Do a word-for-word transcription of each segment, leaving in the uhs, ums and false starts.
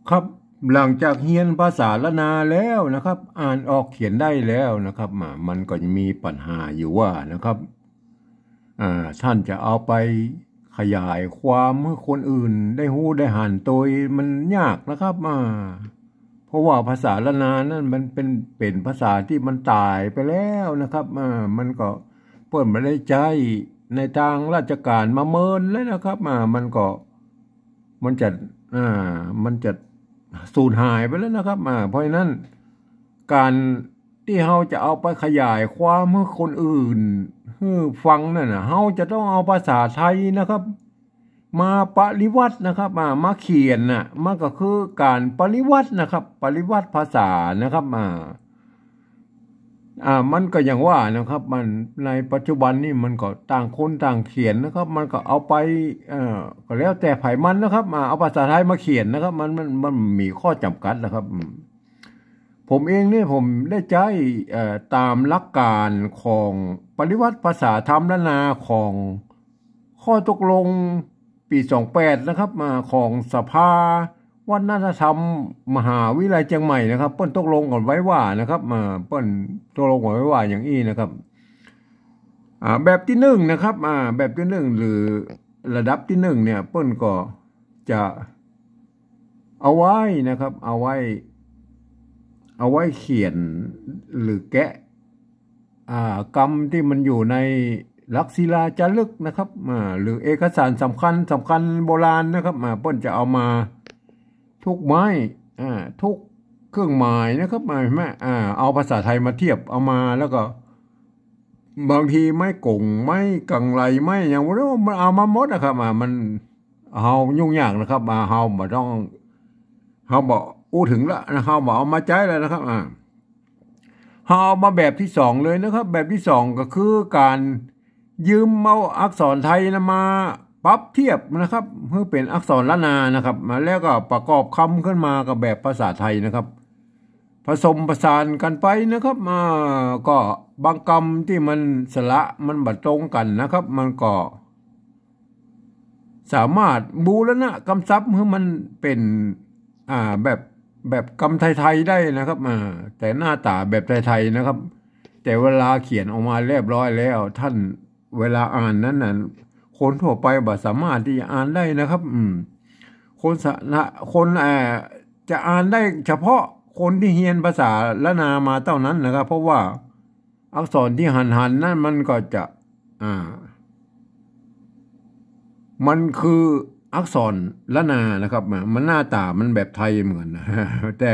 ครับ หลังจากเฮียนภาษาล้านนาแล้วนะครับ อ่านออกเขียนได้แล้วนะครับ อ่า มันก็ยังมีปัญหาอยู่ว่านะครับ อ่า ท่านจะเอาไปขยายความหื้อคนอื่นได้ฮู้ได้หันโตยมันยากนะครับ อ่า เพราะว่าภาษาล้านนานั้นมันเป๋น เป๋นภาษาตี้มันต๋ายไปแล้วนะครับ อ่า มันก็เปิ้นบ่ได้ใจ๊ในตางราชก๋านมาเมินแล้วนะครับ อ่า มันก็ มันจะ อ่า มันจะสูญหายไปแล้วนะครับ อ่า เพราะฉะนั้น ก๋านตี้เฮาจะเอาไปขยายความหื้อคนอื่นหื้อฟังนั่นน่ะ เฮาจะต้องเอาภาษาไทยนะครับ มาปริวัตินะครับ อ่า มาเขียนน่ะ มันก็คือก๋านปริวัตินะครับ ปริวัติภาษานะครับ อ่า อ่า มันก็อย่างว่านะครับ มัน ในปัจจุบันนี่มันก็ต่างคนต่างเขียนนะครับ มันก็เอาไป เอ่อ ก็แล้วแต่ใผมันนะครับ อ่า เอาภาษาไทยมาเขียนนะครับ มัน มัน มันมีข้อจำกัดนะครับ อืม ผมเองเนี่ยผมได้ใจ๊ เอ่อ ต๋ามหลักก๋านของปริวัติภาษาธรรมล้านนาของข้อตกลงปี๋สองแปดนะครับ มาของสภาวัฒนธรรมมหาวิทยาลัยเจียงใหม่นะครับ เปิ้นตกลงกั๋นไว้ว่านะครับ มา เปิ้นตกลงกั๋นไว้ว่าอย่างอี้นะครับ อ่า แบบตี้นึ่งนะครับ อ่า แบบตี้นึ่งหรือระดับตี้นึ่งเนี่ย เปิ้นก็จะเอาไว้นะครับ เอาไว้ เอาไว้เขียนหรือแกะ อ่า กำตี้มันอยู่ในหลักศิลาจารึกนะครับ อ่า หรือเอกสารสำคัญ สำคัญโบราณนะครับ อ่า เปิ้นจะเอามาทุกไม้ อ่า ทุกเครื่องหมายนะครับ อ่า หันก่อ อ่า เอาภาษาไทยมาเทียบ เอามาแล้วก็ บางทีไม้ก๋ง ไม้กังไร ไม้หยัง โอ้โห มันเอามาหมดนะครับ อ่า มัน เฮายุ่งยากนะครับ อ่า เฮาบ่ต้อง เฮาบ่อู้เถิงละนะ เฮาบ่เอามาใจ๊แล้วนะครับ อ่า เฮาเอามาแบบตี้สองเลยนะครับ แบบตี้สองก็คือก๋านยืมเอาอักษรไทยนะมาปรับเทียบนะครับ หื้อเป๋นอักษรล้านนานะครับ มาแล้วก็ประกอบกำขึ้นมากับแบบภาษาไทยนะครับ ผสมผสานกั๋นไปนะครับ อ่า ก็บางกำตี้มันสระมันบ่ตรงกั๋นนะครับ มันก็ สามารถบูรณะกำศัพท์หื้อมันเป๋น อ่า แบบ แบบกำไทยๆ ได้นะครับ อ่า แต่หน้าต๋าแบบไทยๆ นะครับ แต่เวลาเขียนออกมาเรียบร้อยแล้ว ท่าน เวลาอ่านนั้นน่ะ คนทั่วไปบ่สามารถตี้จะอ่านได้นะครับ อืม คนสะ นะ คน อ่า จะอ่านได้เฉพาะคนตี้เฮียนภาษาล้านนามาเต้านั้นนะครับ เพราะว่า อักษรตี้หันๆ นั้นมันก็จะ อ่า มันคืออักษรล้านนานะครับ มันหน้าต๋ามันแบบไทยเหมือน แต่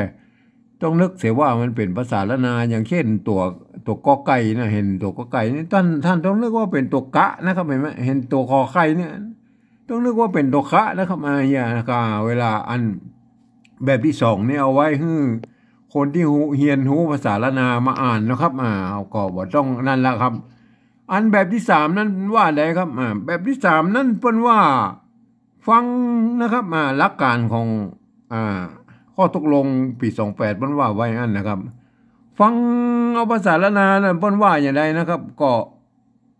ต้องนึกเสียว่ามันเป๋นภาษาล้านนา อย่างเช่นตั๋ว ตั๋วกอไก่นะ หันตั๋วกอไก่นี่ ท่าน ท่านต้องนึกว่าเป๋นตั๋วกะนะครับ หันก่อ หันตั๋วขอไข่เนี่ย ต้องนึกว่าเป๋นตั๋วคะนะครับ อ่า อย่า ก็เวลาอันแบบตี้สองนี่เอาไว้หื้อคนตี้ฮู้ เฮียนฮู้ภาษาล้านนามาอ่านนะครับ อ่า ก็บ่ต้องนั่นละครับ อันแบบตี้สามนั้นว่าใดครับ อ่า แบบตี้สามนั้นเปิ้นว่าฟังนะครับ อ่า หลักก๋านของ อ่า ข้อตกลงปี๋สองแปดเปิ้นว่าไว้อั้นนะครับ ฟังเอาภาษาล้านนานั้นเปิ้นว่าอย่างใดนะครับ ก็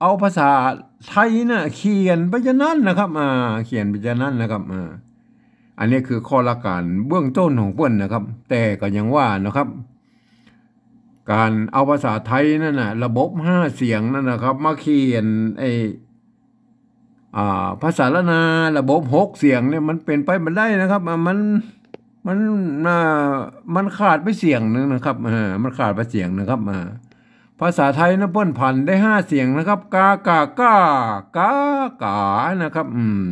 เอาภาษาไทยน่ะเขียนไปจะนั้นนะครับ อ่า เขียนไปจะนั้นนะครับ อ่า อันนี้คือข้อหลักก๋านเบื้องต้นของเปิ้นนะครับ แต่ก็ยังว่านะครับ ก๋านเอาภาษาไทยนั่นน่ะ ระบบห้าเสียงนั่นนะครับ มาเขียนไอ้ อ่า ภาษาล้านนาระบบหกเสียงเนี่ย มันเป๋นไปบ่ได้นะครับ อ่า มัน มัน อ่า มันขาดไปเสียงนึ่งนะครับ อ่า มันขาดไปเสียงนึ่งครับ อ่า ภาษาไทยนะเปิ้นผันได้ห้าเสียงนะครับ กา กา ก้า กา ก๋า นะครับ อืม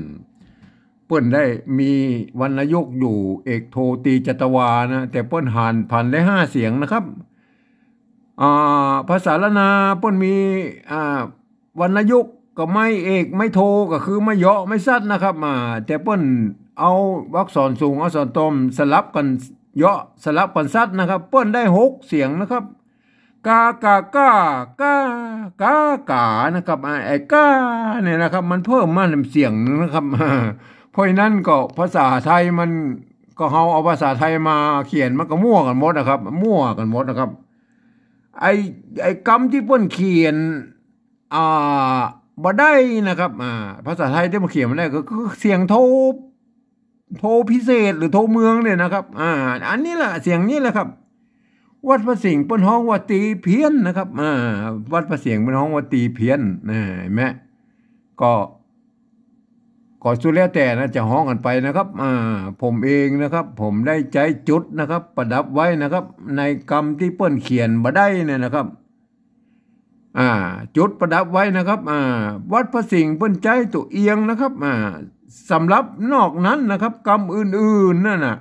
เปิ้นได้มีวรรณยุกต์อยู่ เอก โท ตรี จัตวานะ แต่เปิ้นหัน ผันได้ห้าเสียงนะครับ อ่า ภาษาล้านนาเปิ้นมี อ่า วรรณยุกต์ก็ไม้เอก ไม้โท ก็คือไม้เหยาะ ไม้สัตว์นะครับ อ่า แต่เปิ้นเอาอักษรสูง อักษรต่ำสลับกั๋นเหยาะ สลับกั๋นสัตว์นะครับ เปิ้นได้หกเสียงนะครับ กา กา ก้า กา กา ก๋า นะครับ อ่า ไอ้ก้าเนี่ยนะครับ มันเพิ่มมาแหมเสียงนึ่งนะครับ เพราะฉะนั้นก็ภาษาไทยมัน ก็เฮาเอาภาษาไทยมาเขียนมันก็มั่วกั๋นหมดนะครับ มั่วกั๋นหมดนะครับ ไอ้ ไอ้กำตี้เปิ้นเขียน อ่า บ่ได้นะครับ อ่า ภาษาไทยตี้มันเขียนบ่ได้ก็คือเสียงโท โทพิเศษหรือโทเมืองเนี่ยนะครับ อ่า อันนี้แหละ เสียงนี้แหละครับ วัดพระสิงห์เปิ้นฮ้องว่าตีเพี้ยนนะครับ อ่า วัดพระสิงห์เปิ้นฮ้องว่าตีเพี้ยน อ่า เห็นไหม ก็ ก็สุดแล้วแต่นะ จะฮ้องกั๋นไปนะครับ อ่า ผมเองนะครับ ผมได้ใจ๊จุดนะครับ ประดับไว้นะครับ ในกำตี้เปิ้นเขียนบ่ได้เนี่ยนะครับ อ่า จุดประดับไว้นะครับ อ่า วัดพระสิงห์เปิ้นใจ๊ตั๋วเอียงนะครับ อ่า สำหรับนอกนั้นนะครับ กำอื่นๆ นั่นน่ะ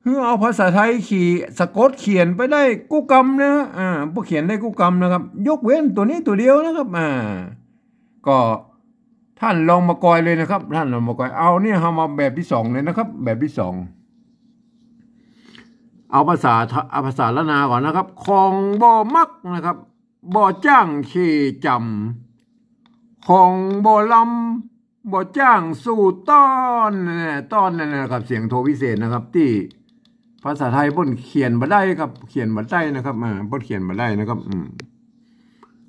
คือเอาภาษาไทยขีด สะกดเขียนไปได้กู้กำนะ อ่า บ่เขียนได้กู้กำนะครับ ยกเว้นตั๋วนี้ตั๋วเดียวนะครับ อ่า ก็ท่านลองมากอยเลยนะครับ ท่านลองมากอย เอาเนี่ย เฮามาแบบตี้สองเลยนะครับ แบบตี้สอง เอาภาษา เอาภาษาล้านนาก่อนนะครับ ของบ่มักนะครับ บ่จ้างเข้าจ๋ำ ของบ่ลำ บ่จ้างสู้ต้อน เนี่ย ต้อนเนี่ยนะครับ เสียงโทพิเศษนะครับ ตี้ภาษาไทยเปิ้นเขียนบ่ได้ครับ เขียนบ่ได้นะครับ อ่า เปิ้นเขียนบ่ได้นะครับ อืม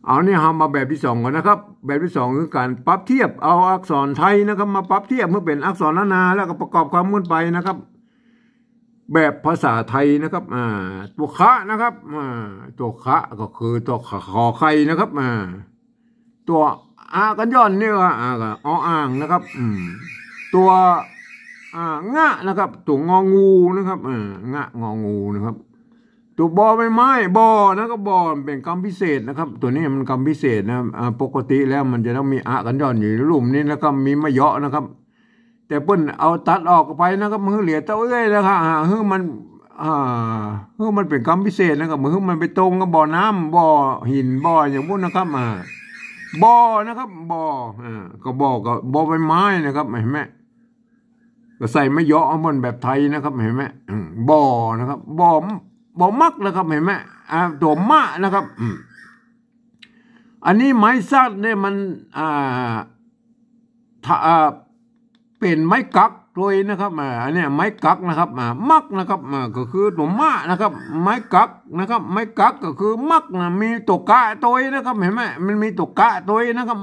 เอาเนี่ย เฮามาแบบตี้สองก่อนนะครับ แบบตี้สองคือก๋านปรับเทียบ เอาอักษรไทยนะครับ มาปรับเทียบหื้อเป๋นอักษรล้านนา แล้วก็ประกอบกำกั๋นไปนะครับ แบบภาษาไทยนะครับ อ่า ตั๋วขะนะครับ อ่า ตั๋วขะก็คือตั๋วขะ ขอไข่นะครับ อ่า ตั๋วอะกั๋นย่อนนี่ก็ อ่า ก็ออ่างนะครับ อืม ตั๋ว อ่า งะนะครับ ตั๋วงองูนะครับ อ่า งะ งองูนะครับ ตั๋วบอใบไม้ บ่อนะครับ บ่อเป๋นกำพิเศษนะครับ ตั๋วนี้มันกำพิเศษนะ อ่า ปกติแล้วมันจะต้องมีอะกั๋นย่อนอยู่ลุ่มนี้ แล้วก็มีมะเยาะนะครับ แต่เปิ้นเอาตัดออกไปนะครับ หื้อเหลือเต้าเอ้ยนะครับ อ่า หื้อมัน อ่า หื้อมันเป๋นกำพิเศษนะครับ หื้อมันไปตรงกับบ่อน้ำ บ่อหิน บ่ออย่างปู้นนะครับ อ่า บ่อนะครับ บ่อ อ่า ก็บ่อ ก็บอใบไม้นะครับ เห็นไหม ก็ใส่มะเยาะเอามันแบบไทยนะครับ เห็นไหม อืม บ่อนะครับ บ่อ บ่มักนะครับ เห็นไหม อ่า ตั๋วมะนะครับ อืม อันนี้ไม้สักเนี่ยมัน อ่า ถ้า อ่า เป๋นไม้กั๊กตวยนะครับ อ่า อันเนี้ยไม้กั๊กนะครับ อ่า มักนะครับ อ่า ก็คือตั๋วมะนะครับ ไม้กั๊กนะครับ ไม้กั๊กก็คือมักนะ มีตั๋วกะตวยนะครับ เห็นไหม มันมีตั๋วกะตวยนะครับ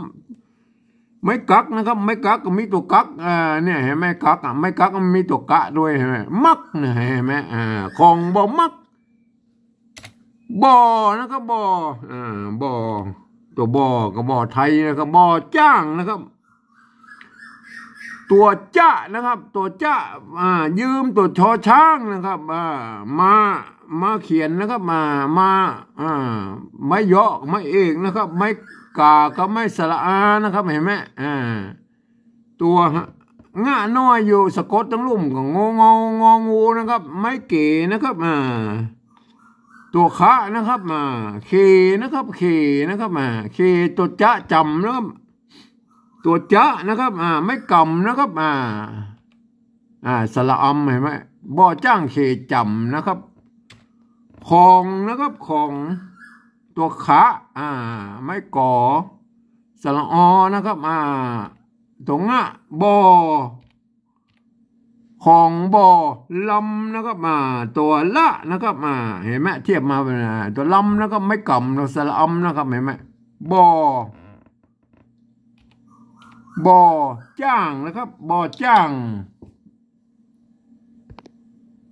ไม้กั๊กนะครับ ไม้กั๊กก็มีตั๋วกั๊ก อ่า เนี่ย เห็นไหม กั๊กอ่ะ ไม้กั๊กมันมีตั๋วกะตวย เห็นไหม มักเนี่ย เห็นไหม อ่า ของบ่มัก บ่อนะครับ บ่อ อ่า บ่อ ตั๋วบ่อ ก็บ่อไทยนะครับ บ่อจ้างนะครับ ตั๋วจ๊ะนะครับ ตั๋วจ๊ะ อ่า ยืมตั๋วชอช้างนะครับ อ่า มา มาเขียนนะครับ มา มา อ่า ไม้เยาะ ไม้เอกนะครับ ไม้ก๋ากับไม้สระอานะครับ เห็นไหม อ่า ตั๋วงะน้อยอยู่สะกดตังลุ่มก็งอ งอ งองูนะครับ ไม้เก๋นะครับ อ่า ตั๋วขะนะครับ อ่า เคนะครับ เคนะครับ อ่า เค ตั๋วจ๊ะจ๋ำนะครับ ตั๋วจ๊ะนะครับ อ่า ไม้ก๋ำนะครับ อ่า อ่า สระอำ เห็นไหม บ่อจ้างเข้าจ๋ำนะครับ ของนะครับ ของ ตั๋วขะ อ่า ไม้ก๋อ สระออนะครับ อ่า ตั๋วงะ บ่อ ของบ่อ ลำนะครับ อ่า ตั๋วละนะครับ อ่า เห็นไหม เทียบมาเป็น อ่า ตั๋วลำนะครับ ไม้ก๋ำ สระอำนะครับ เห็นไหม บ่อ บ่อจ้างนะครับ บ่อจ้าง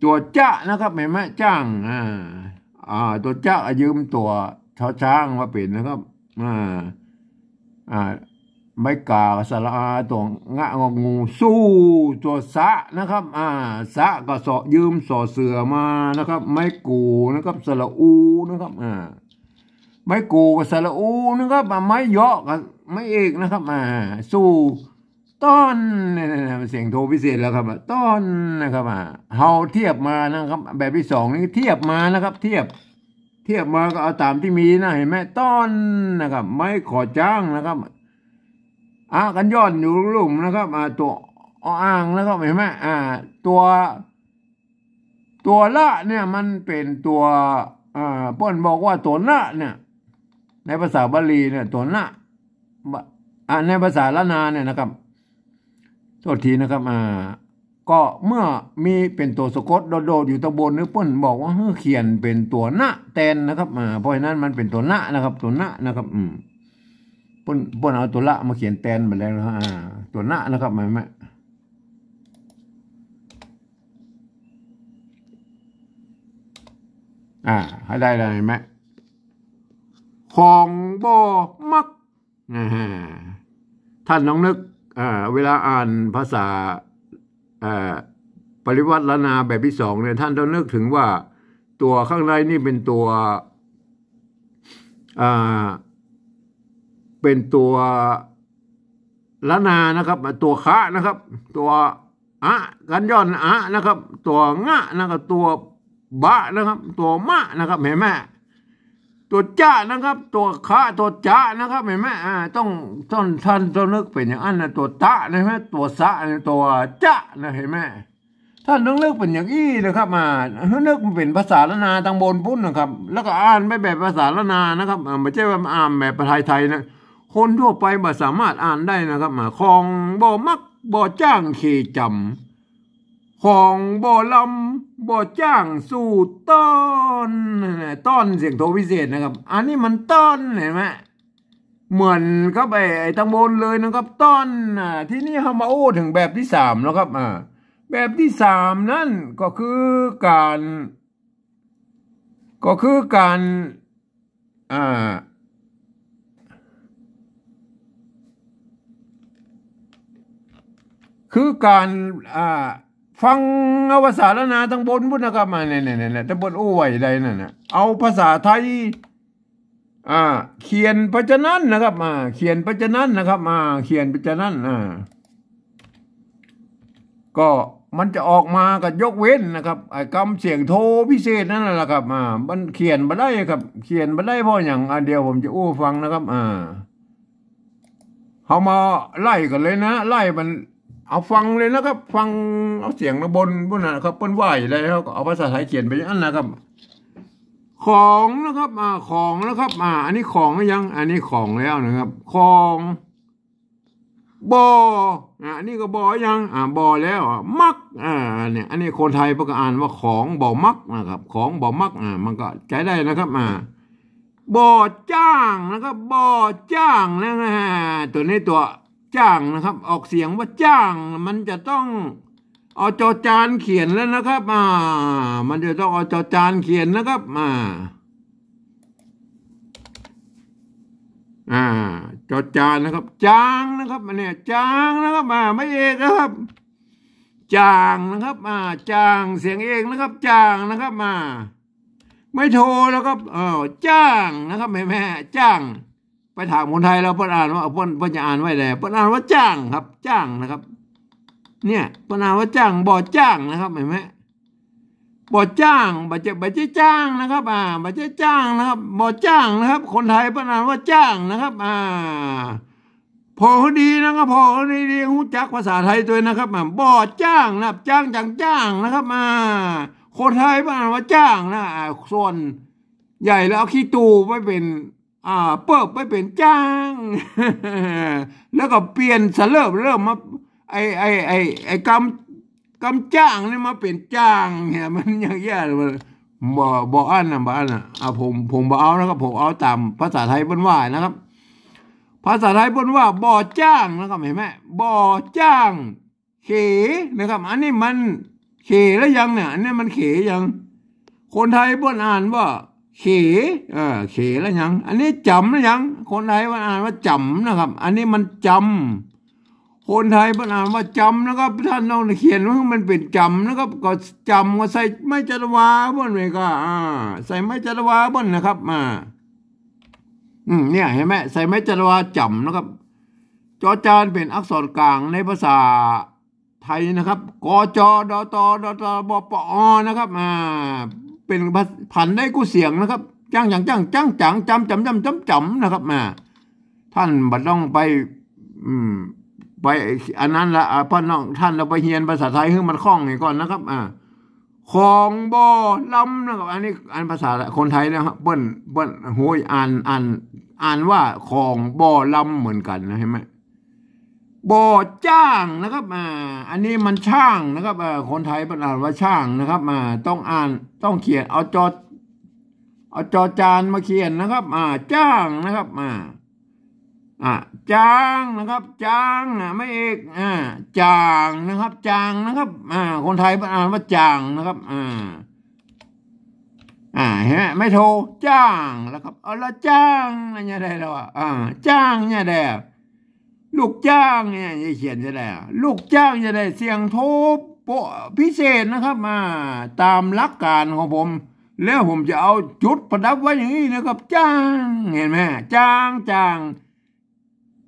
ตั๋วจ๊ะนะครับ เห็นไหม จ้าง อ่า อ่า ตั๋วจ๊ะยืมตั๋วชอช้างมาเป๋นนะครับ อ่า อ่า ไม้ก๋าสระอา ตั๋วงะงองู สู้ ตั๋วสะนะครับ อ่า สะก็สอ ยืมสอเสือมานะครับ ไม้กูนะครับ สระอูนะครับ อ่า ไม้กูกับสระอูนะครับ อ่า ไม้เยาะกับไม้เอกนะครับ อ่า สู้ ต้อน เนี่ย เนี่ย เนี่ย เสียงโทพิเศษแล้วครับ อ่า ต้อนนะครับ อ่า เฮาเทียบมานะครับ แบบตี้สองนี่เทียบมานะครับ เทียบ เทียบมาก็เอาต๋ามตี้มีนะ เห็นไหม ต้อนนะครับ ไม้ขอจ้างนะครับ อะกั๋นย่อนอยู่ลุ่มนะครับ อ่า ตั๋วออ่างนะครับ เห็นไหม อ่า ตั๋ว ตั๋วละเนี่ยมันเป๋นตั๋ว อ่า เปิ้นบอกว่าตั๋วนะเนี่ย ในภาษาบาลีเนี่ย ตั๋วนะ บะ อ่า ในภาษาล้านนาเนี่ยนะครับ โทษทีนะครับ อ่า ก็เมื่อมีเป๋นตั๋วสะกดโดดๆ อยู่ตางบนนี่ เปิ้นบอกว่าหื้อเขียนเป๋นตั๋วนะแตนนะครับ อ่า เพราะฉะนั้นมันเป๋นตั๋วนะนะครับ ตั๋วนะนะครับ อืม เปิ้น เปิ้นเอาตั๋วละมาเขียนแตนไปแล้วนะ อ่า ตั๋วนะนะครับ เห็นไหม อ่า ให้ได้แล้วเห็นไหม ของบ่มัก อ่า ท่านต้องนึก อ่า เวลาอ่านภาษา อ่า ปริวรรตละนาแบบที่สองเนี่ย ท่านต้องนึกถึงว่าตัวข้างในนี่เป็นตัว อ่า เป็นตัวละนานะครับ ตัวคะนะครับ ตัวอะ กันย่อนอะนะครับ ตัวงะนะครับ ตัวบะนะครับ ตัวมะนะครับ เห็นไหม ตัวจะนะครับ ตัวคะ ตัวจะนะครับ เห็นไหม อ่า ต้อง ต้อง ท่านต้องนึกเป๋นอย่างนั้นนะ ตัวตะนะฮะ ตัวสะนะ ตัวจะนะ เห็นไหม ท่านต้องนึกเป๋นอย่างอี้นะครับ อ่า นึกมันเป๋นภาษาละนาตังบนปุ้นนะครับ แล้วก็อ่านไปแบบภาษาละนานะครับ อ่า บ่ใจ้ว่าอ่านแบบภาษาไทยนะ คนทั่วไปบ่สามารถอ่านได้นะครับ อ่า ของบ่มัก บ่จ้างเขจ๋ำ ของบ่ลำ บ่จ้างสู้ต้อน ต้อนเสียงโทพิเศษนะครับ อันนี้มันต้อน เห็นไหม เหมือนกับไอ้ ไอ้ตังบนเลยนะครับ ต้อน อ่า ทีนี้เฮามาอู้เถิงแบบที่สามแล้วครับ อ่า แบบที่สามนั่นก็คือก๋าน ก็คือก๋าน อ่า คือก๋าน อ่า ฟังเอาภาษาละนาตังบนปุ้นนะครับ มา เนี่ย เนี่ย เนี่ย ตังบนอู้ไหวได้นั่นน่ะ เอาภาษาไทย อ่า เขียนพยัญชนะนะครับ อ่า เขียนพยัญชนะนะครับ อ่า เขียนพยัญชนะ อ่า ก็มันจะออกมาก็ยกเว้นนะครับ ไอ้กำเสียงโทพิเศษนั่นแหละครับ อ่า มันเขียนบ่ได้ครับ เขียนบ่ได้เพราะหยัง อ่า เดี๋ยวผมจะอู้ฟังนะครับ อ่า เฮามาไล่กั๋นเลยนะ ไล่มัน เอาฟังเลยนะครับ ฟังเอาเสียงตังบนปุ้นนะครับ เปิ้นว่าจะได้ เฮาก็เอาภาษาไทยเขียนไปอย่างนั้นนะครับ ของนะครับ อ่า ของนะครับ อ่า อันนี้ของหรือยัง อันนี้ของแล้วนะครับ ของ บ่ อ่า อันนี้ก็บ่ยัง อ่า บ่แล้ว อ่า มัก อ่า เนี่ย อันนี้คนไทยเปิ้นก็อ่านว่าของบ่มักนะครับ ของบ่มัก อ่า มันก็ใจ๊ได้นะครับ อ่า บ่จ้างนะครับ บ่จ้างนะ อ่า ตัวนี้ตัวจ้างนะครับ ออกเสียงว่าจ้าง มันจะต้องเอาจอจานเขียนแล้วนะครับ อ่า มันจะต้องเอาจอจานเขียนนะครับ อ่า อ่า จอจานนะครับ จางนะครับ อันเนี้ย จางนะครับ อ่า ไม้เอกนะครับ จ่างนะครับ อ่า จ่าง เสียงเอกนะครับ จ่างนะครับ อ่า ไม้โทแล้วครับ เออ จ้างนะครับ แม่แม่ จ้าง ไปถามคนไทยแล้ว เปิ้นอ่านว่า เปิ้น เปิ้นจะอ่านว่าแหน เปิ้นอ่านว่าจ้างครับ จ้างนะครับ เนี่ย เปิ้นอ่านว่าจ้าง บ่จ้างนะครับ เห็นไหม บ่จ้าง บ่ใจ้ บ่ใจ้จ้างนะครับ อ่า บ่ใจ้จ้างนะครับ บ่จ้างนะครับ คนไทยเปิ้นอ่านว่าจ้างนะครับ อ่า ผ่อหื้อดีนะครับ ผ่อหื้อดี ฮู้จักภาษาไทยตวยนะครับ อ่า บ่จ้างนะครับ จ้าง จ่าง จ้างนะครับ อ่า คนไทยเปิ้นอ่านว่าจ้างนะ อ่า ส่วนใหญ่แล้วเอาขี้ตู่ไปเป๋น อ่า เปิ้นไปเป๋นจ้าง แล้วก็เปลี่ยนสระเริ่มมา ไอ้ ไอ้ ไอ้ ไอ้กำ กำจ้างนี่มาเป๋นจ่างเนี่ย มันอย่างเงี้ย มันบ่ บ่อั้นนะ บ่อั้นนะ อ่ะ ผม ผมบ่เอานะครับ ผมเอาต๋ามภาษาไทยเปิ้นว่านะครับ ภาษาไทยเปิ้นว่าบ่จ้างนะครับ เห็นไหม บ่จ้าง เขนะครับ อันนี้มันเขแล้วยังเนี่ย อันนี้มันเขยัง คนไทยเปิ้นอ่านว่า เข เออ เขแล้วยัง อันนี้จ๋ำแล้วยัง คนไทยเปิ้นอ่านว่าจ๋ำนะครับ อันนี้มันจ๋ำ คนไทยเปิ้นอ่านว่าจ๋ำนะครับ ท่านต้องเขียนว่ามันเป๋นจ๋ำนะครับ ก็จ๋ำก็ใส่ไม้จัตวาเปิ้นไว้ก็ อ่า ใส่ไม้จัตวาเปิ้นนะครับ อ่า อืม เนี่ย เห็นไหม ใส่ไม้จัตวาจ๋ำนะครับ จอจานเป๋นอักษรกลางในภาษาไทยนะครับ ก จ ด ต ด ต บ ป อ นะครับ อ่า เป๋นผันได้กู้เสียงนะครับ จ้าง จ่าง จ้าง จ่าง จ่าง จ๋ำ จ๋ำ จ๋ำ จ๋ำ จ๋ำนะครับ อ่า ท่านบ่ต้องไป อืม ไปอันนั้นละ อ่า พ่อน้อง ท่านเอาไปเฮียนภาษาไทยหื้อมันคล่องนี่ก่อนนะครับ อ่า ของบ่ลำนะครับ อันนี้ อันภาษาคนไทยนะครับ เปิ้น เปิ้น โหย อ่าน อ่าน อ่านว่าของบ่ลำเหมือนกันนะ เห็นไหม บ่จ้างนะครับ อ่า อันนี้มันช่างนะครับ อ่า คนไทยเปิ้นอ่านว่าช่างนะครับ อ่า ต้องอ่าน ต้องเขียน เอาจอ เอาจอจานมาเขียนนะครับ อ่า จ้างนะครับ อ่า อ่า จ้างนะครับ จ้าง อ่า ไม้เอก อ่า จ่างนะครับ จ่างนะครับ อ่า คนไทยเปิ้นอ่านว่าจ่างนะครับ อ่า อ่า เห็นไหม ไม่โท จ้าง แล้วครับ เอาละ จ้าง เนี่ยได้แล้วอะ อ่า จ้าง เนี่ยได้อะ ลูกจ้าง เนี่ยจะเขียนจะได้อะ ลูกจ้าง จะได้เสียงโทโปะพิเศษนะครับ อ่า ต๋ามหลักก๋านของผม แล้วผมจะเอาจุดประดับไว้อย่างนี้นะครับ จ้าง เห็นไหม จ้าง จ้าง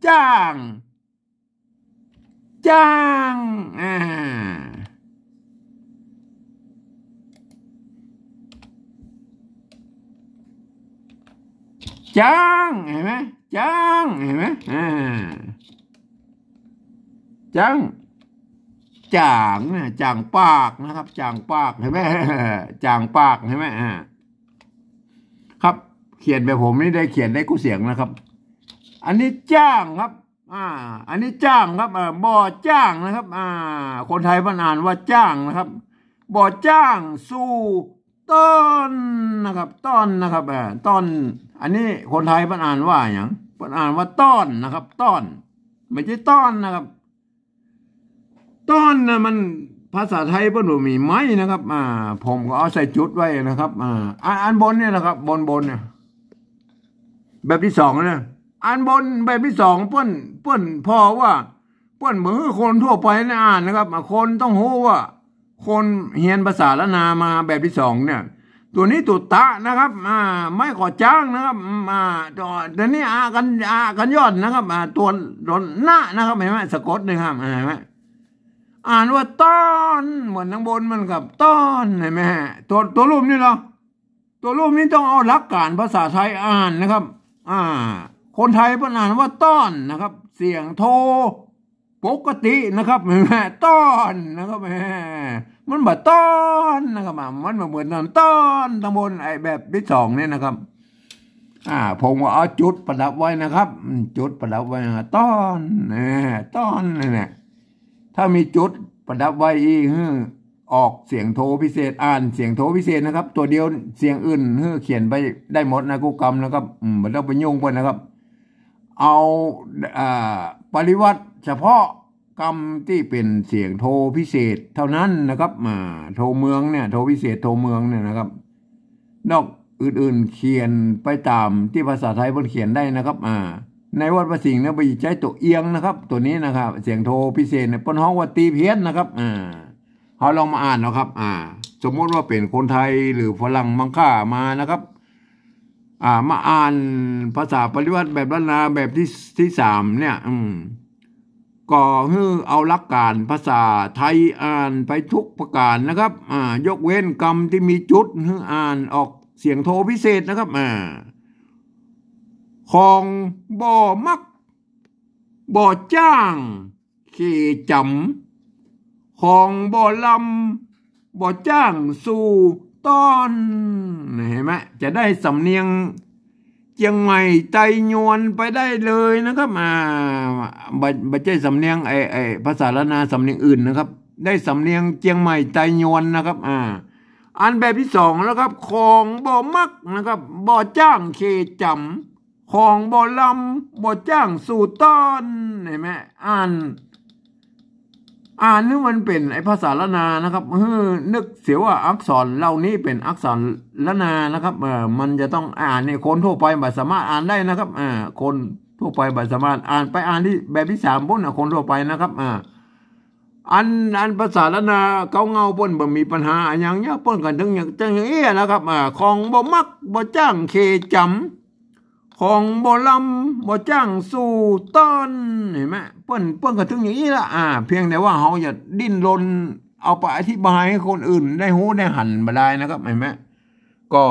จ้าง จ้าง อ่า จ้าง เห็นไหม จ้าง เห็นไหม อ่า จ้าง จ่างนะ จ่างปากนะครับ จ่างปาก เห็นไหม จ่างปาก เห็นไหม อ่า ครับ เขียนแบบผมนี่ได้ เขียนได้กู้เสียงนะครับ อันนี้จ้างครับ อ่า อันนี้จ้างครับ อ่า บ่อจ้างนะครับ อ่า คนไทยเปิ้นอ่านว่าจ้างนะครับ บ่อจ้าง สู่ ต้อนนะครับ ต้อนนะครับ อ่า ต้อน อันนี้คนไทยเปิ้นอ่านว่าหยัง เปิ้นอ่านว่าต้อนนะครับ ต้อน ไม่ใช่ต้อนนะครับ ต้อนนะมันภาษาไทยเปิ้นบ่มีไม้นะครับ อ่า ผมก็เอาใส่จุดไว้นะครับ อ่า อัน อันบนเนี่ยนะครับ บนบนเนี่ย แบบตี้สองนะ อันบนแบบตี้สองเปิ้น เปิ้นผ่อว่า เปิ้นบ่หื้อคนทั่วไปได้อ่านนะครับ อ่า คนต้องฮู้ว่า คนเฮียนภาษาล้านนามาแบบตี้สองเนี่ย ตั๋วนี้ตั๋วตะนะครับ อ่า ไม้ก่อจ้างนะครับ อืม อ่า ตั๋ว ตั๋วนี้อากัญ อากัญญรนะครับ อ่า ตั๋ว ตั๋วนะนะครับ เห็นไหม สะกดนะครับ อ่า เห็นไหม อ่านว่าต้อน เหมือนตังบนมันครับ ต้อน เห็นไหมฮะ ตั๋ว ตั๋วรูปนี่เหรอ ตั๋วรูปนี้ต้องเอาหลักก๋านภาษาไทยอ่านนะครับ อ่า คนไทยเปิ้นอ่านว่าต้อนนะครับ เสียงโทปกตินะครับ แหม ต้อนนะครับ แหม มันบ่ต้อนนะครับ อ่ะ มันบ่เหมือนตอนต้อนตังบนไอ้แบบตี้สองเนี่ยนะครับ อ่า ผมก็เอาจุดประดับไว้นะครับ อืม จุดประดับไว้นะ ต้อน แหม ต้อน นี่แหละ ถ้ามีจุดประดับไว้อี้ หื้อออกเสียงโทพิเศษ อ่านเสียงโทพิเศษนะครับ ตั๋วเดียว เสียงอื่นหื้อเขียนไปได้หมดนะ กู้กำนะครับ อืม บ่ต้องไปยุ่งเปิ้นนะครับ เอา อ่า ปริวรรตเฉพาะกำตี้เป๋นเสียงโทพิเศษเท่านั้นนะครับ อ่า โทเมืองเนี่ย โทพิเศษ โทเมืองเนี่ยนะครับ นอกอื่นๆ เขียนไปต๋ามตี้ภาษาไทยเปิ้นเขียนได้นะครับ อ่า ในวัดพระสิงห์เนี่ยไปใจ๊ตั๋วเอียงนะครับ ตั๋วนี้นะครับ เสียงโทพิเศษเนี่ย เปิ้นฮ้องว่าตีเพี้ยนนะครับ อ่า เฮาลองมาอ่านเนาะครับ อ่า สมมุติว่าเป๋นคนไทยหรือฝรั่งมังค่ามานะครับ อ่า มาอ่านภาษาปริวรรตแบบล้านนาแบบตี้ ตี้สามเนี่ย อืม ก็หื้อเอาหลักก๋านภาษาไทยอ่านไปทุกประก๋านนะครับ อ่า ยกเว้นกำตี้มีจุด หื้ออ่านออกเสียงโทพิเศษนะครับ อ่า ของบ่มัก บ่จ้าง เคจ๋ำ ของบ่ลำ บ่จ้างสู่ต้อน เห็นไหม จะได้สำเนียงเจียงใหม่ไตยวนไปได้เลยนะครับ อ่า บ่ บ่ใจ้สำเนียงไอ้ ไอ้ภาษาล้านนาสำเนียงอื่นนะครับ ได้สำเนียงเจียงใหม่ไตยวนนะครับ อ่า อันแบบตี้สองแล้วครับ ของบ่มักนะครับ บ่จ้างเคจ๋ำ ของบ่ลำ บ่จ้างสู่ต้อน เห็นไหม อ่าน อ่านหื้อมันเป๋นไอ้ภาษาล้านนานะครับ หื้อนึกเสียว่าอักษรเหล่านี้เป๋นอักษรล้านนานะครับ เอ่อ มันจะต้องอ่านเนี่ย คนทั่วไปบ่สามารถอ่านได้นะครับ อ่า คนทั่วไปบ่สามารถอ่าน ไปอ่านตี้แบบตี้สามปู๊นน่ะ คนทั่วไปนะครับ อ่า อัน อันภาษาล้านนาเก๊าเงาเปิ้นบ่มีปัญหาอะหยังเนี่ย เปิ้นก็ตึงอย่าง ตึงอย่างอี้นะครับ อ่า ของบ่มัก บ่จ้างเคจ๋ำ ของบ่ลำ บ่จ้างสู่ต้อน เห็นไหม เปิ้น เปิ้นก็ตึงอย่างอี้ละ อ่า เพียงแต่ว่าเฮาอย่าดิ้นรนเอาไปอธิบายหื้อคนอื่นได้ฮู้ได้หันบ่ดายนะครับ เห็นไหม ก็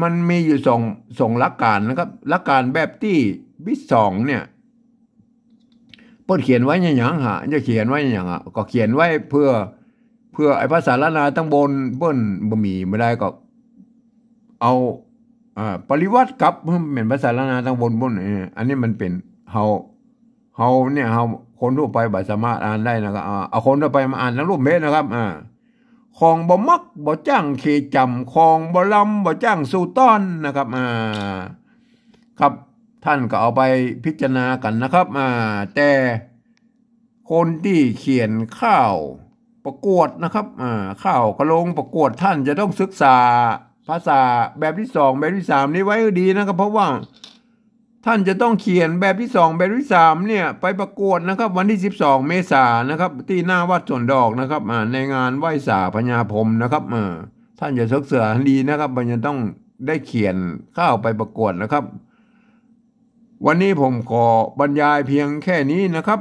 มันมีอยู่สอง สองหลักก๋านนะครับ หลักก๋านแบบตี้ ตี้สองเนี่ย เปิ้นเขียนไว้อย่างหยังฮะ จะเขียนไว้อย่างหยังอะ ก็เขียนไว้เพื่อ เพื่อไอ้ภาษาล้านนาตังบนเปิ้นบ่มีบ่ดายก็เอา อ่า ปริวรรตกลับหื้อเป๋นภาษาล้านนาตังบนปู๊น เออ อันนี้มันเป๋น เฮา เฮาเนี่ย เฮาคนทั่วไปบ่สามารถอ่านได้นะ ก็ อ่า เอาคนทั่วไปมาอ่านตังรูปเมตรนะครับ อ่า ของบ่มัก บ่จ้างเคจ๋ำ ของบ่ลำ บ่จ้างสู่ต้อนนะครับ อ่า ครับ ท่านก็เอาไปพิจารณากั๋นนะครับ อ่า แต่คนตี้เขียนข่าวประกวดนะครับ อ่า ข่าวกะลงประกวด ท่านจะต้องศึกษา ภาษาแบบที่สอง แบบที่สามนี้ไว้ให้ดีนะครับ เพราะว่าท่านจะต้องเขียนแบบที่สอง แบบที่สามเนี่ยไปประกวดนะครับ วันที่สิบสองเมษายนนะครับ ตี้หน้าวัดสวนดอกนะครับ อ่า ในงานไหว้สาพญาพรหมนะครับ อ่า ท่านจะศึกษาให้ดีนะครับ มันจะต้องได้เขียนเข้าไปประกวดนะครับ วันนี้ผมขอบรรยายเพียงแค่นี้นะครับ